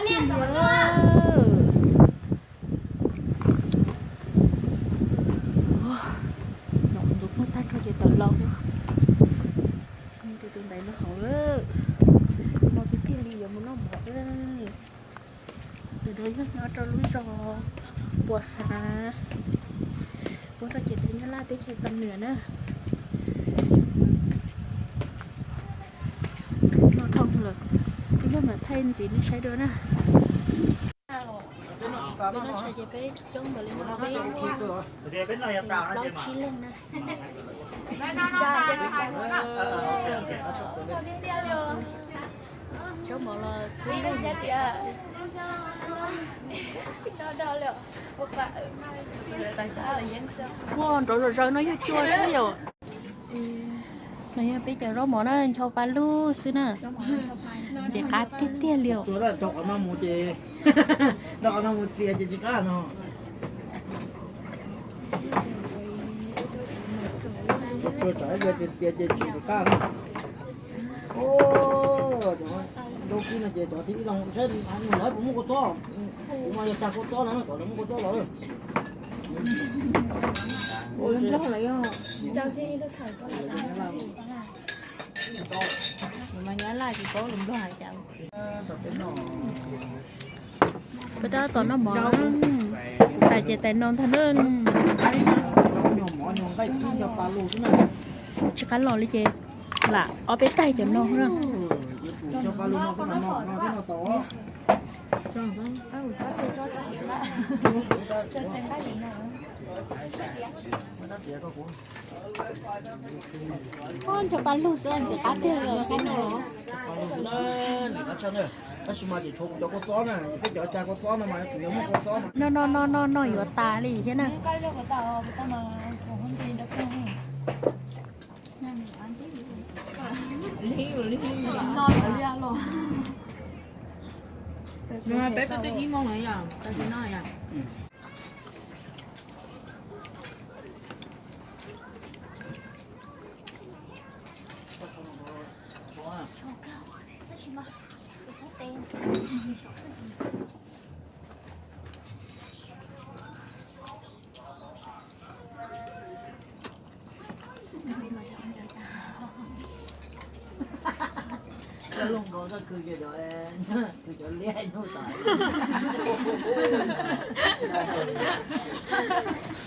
Noj ntxuav pog tag rau ces tawm los. Tus ntaiv no hauv, no tiag tiag li yuav mus noj mov. Tus no yog nyob rau lub zos Pua Hav, puag rau ciam teb Nyab Laj teb chaws Xam Nuas na. Noj dhau lawm, ib pliag mam thaij ntxiv nej saib dua na. Peb noj tshais ces peb coob npaum li no, peb muaj plaub tsib leeg na. Zaub mov los kub leej xwb. Muaj nrov zom zaws no yog cua xwb yom. No yog peb cov zaub mov na, ncho pa lug xwb na. Ntxim qab tiag tiag li os. Rau qhov no mus txias ces tsis qab no. Tsuas tsam ib zaug txias ces tsis qab no. Ntau kib no ces cov thib ib los saib nws puas muaj kua txob. Kuv mas yog tag kua txob na, kom lawv muaj kua txob los. Lus Nplog los yog, mas Nyab Laj tsis paub lus Nplog hais cas. Peb tab tom noj mov, kuv tais ces tais no ntag na. Tsis qab los li ces lam ob peb taig cov no na. Ncho pa lug xwb ntxim qab tiag li. Noj noj noj noj noj yuav tas li thiab na. Peb twb twb ib moos lawm yom, tau tsis noj yom.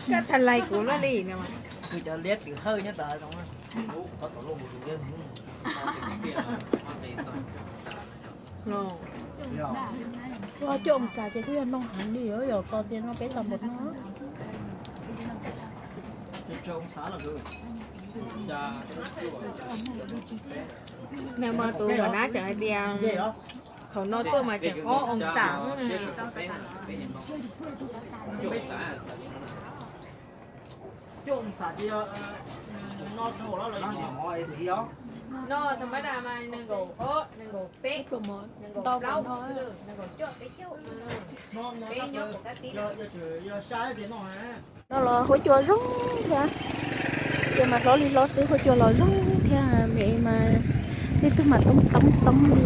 Koj tha lais kuv luaj li no. Kwv cov liab twm hawj nyob tas. Cuaj oo xav ces kuj yog noj heev li, yog ko tias no peb tau npaum no. Nag hmo tus Vam Dab tseem hais tias thaum no tuaj mas tseem ob oo xav. Cuaj oo xav ces no thaum lawv noj mov li os. No thaum mab dam mas nees nkaum ob, nees nkaum peb, nees nkaum plaub, nees nkaum cuaj, peb caug. Peb nyob kuv kab tib. Yog sai ces no. No los huab cua zoo thiab, ces mas hlob li hlob xwb, huab cua los zoo thiab, me mas tej tug mas toob toob toob li.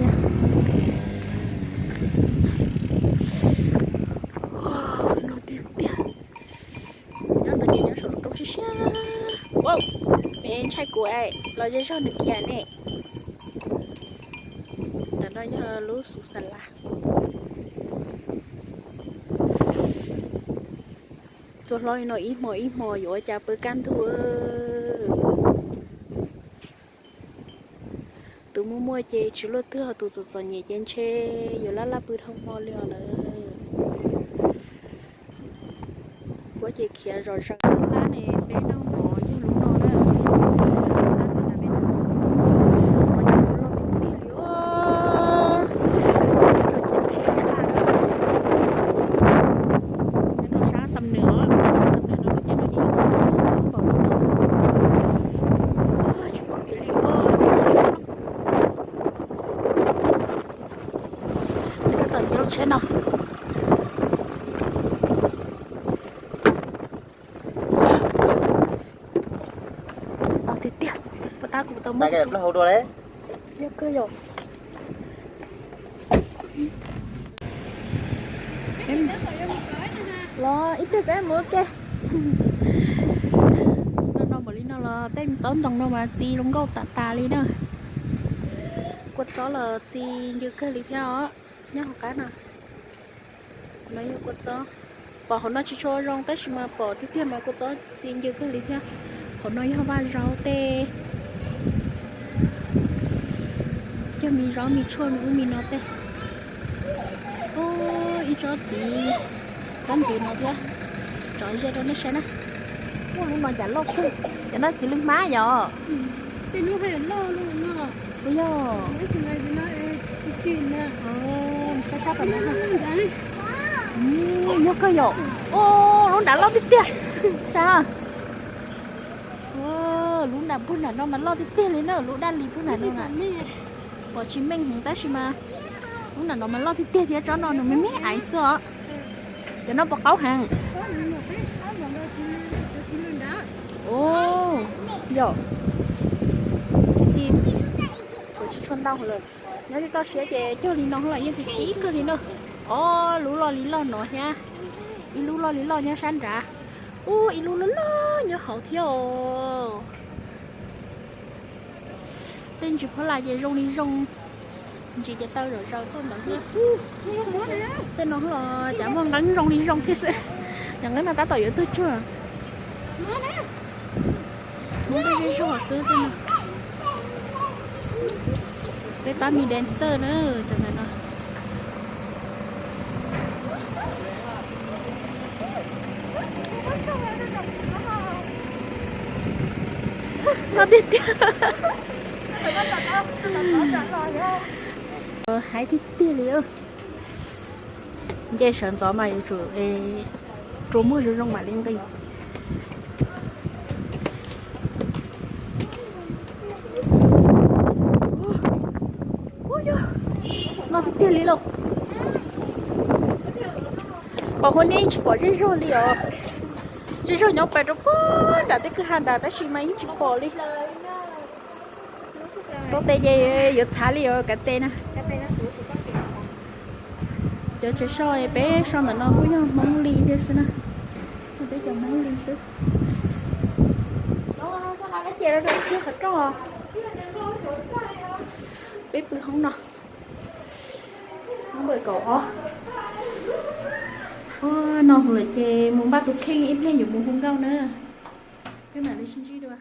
No tiag tiag. Nyob no ces nyob saum roob siab siab. Me ntshai kuv es los ze zog nws kiag ne. Ntawm no yog lub xus xa las. Cua hlob li no ib hmo ib hmo yuav ua cas pw kaj ntug. Tus muaj muaj ces tsis luaj twg, ho tus txom txom nyem ces ntshe yuav laj laj pw dhau hmo li os lawm. Kuv ces khiav zom zaws lab ne, peb noj mov yog lub no na. Lab no tas peb noj mov, mov ces loj tiag tiag li os. Nyob rau ciam teb Nyab Laj na, nyob rau sab Xam Nuas, Xam Nuas no lub caij no ces npaum li no. Tsis paub kev li os. Tab tom nyob tsheb no. Tau tiag tiag, puas tab kuv tau muab plaub hau dua li. Yog kawg yom. Los ib pliag peb mus ua ke. No no npaum li no los tej taub ntoo no mas txi zoo nkauj tas tas li na. Kua txob los txi ncw kawg li thiab os. Nyob hauv qab no, no yog kua txob. Pom hauv no tsis tshua zoo tab sis mas pom tiag tiag mas kua txob txi ncw kawg li thiab. Hauv no yog vaj zaub tej, cog me zaub me tshuaj me ub me no tej. Ib tsob txiv kab ntxiv no thiab. Tso ze rau nej saib na. Ua lub no cas loj kawg. Cov no txiv lws hmab yom? Ua yog. Sab sab tom no. Yog kawg yom. Lub nram loj tiag tiag. Saib. Lub nram puag nram no mas loj tiag tiag li na, lub daj li puag nram no na. Pom tsis meej heev tab sis mas lub nram no mas loj tiag tiag thiab, tsob no nws me me aiv xwb os. Cov no puas qaub heev? Yog, txiv txiv, tshuav tsis tshua ntau lawm. Nyob tsis toj siab ces cog li no los yeej txiv txiv kawg li na. Ob lub loj li loj no thiab, ib lub loj li loj nyob sab nrad, ub ib lub loj loj nyob hauv thiab os. Tej ntsis phob las ces zoo li zoo, ntsis ces taw zom zaws tuaj ntawd thiab. Tej no los cas muaj nqeeb zoo li zoo thiab xwb. Cov nqeeb no tab tom yuav tuag tsuag. Muaj tej zej zog xwb tej no. Peb pab me dancer na, cov ntawm no. Loj tiag tiag. Haib tiag tiag li. Nce sawv ntxov mas yuav tsum rua muag zoo zoo mam li nqis. Ub yog, loj tiag tiag li lauj. Pom hauv no yeej tsis pom zej zog li os. Zej zog nyob pem rau puag nram tej kwj ha nrad tab sis mas yeej tsis pom li. Tau tes ces yuav txhav li os kav tes na. Cov tsev so peb so ntawm no kuj yog Hmoob li thiab xwb na. Yog peb cov Hmoob li xwb. Qhov rooj, peb pw hoob no. Hoob npawm kaum ob. Ua no hu lawm ces mus npaj tus kheej ib pliag yuav mus hu nkauj na. Peb mam li sib ntsib dua.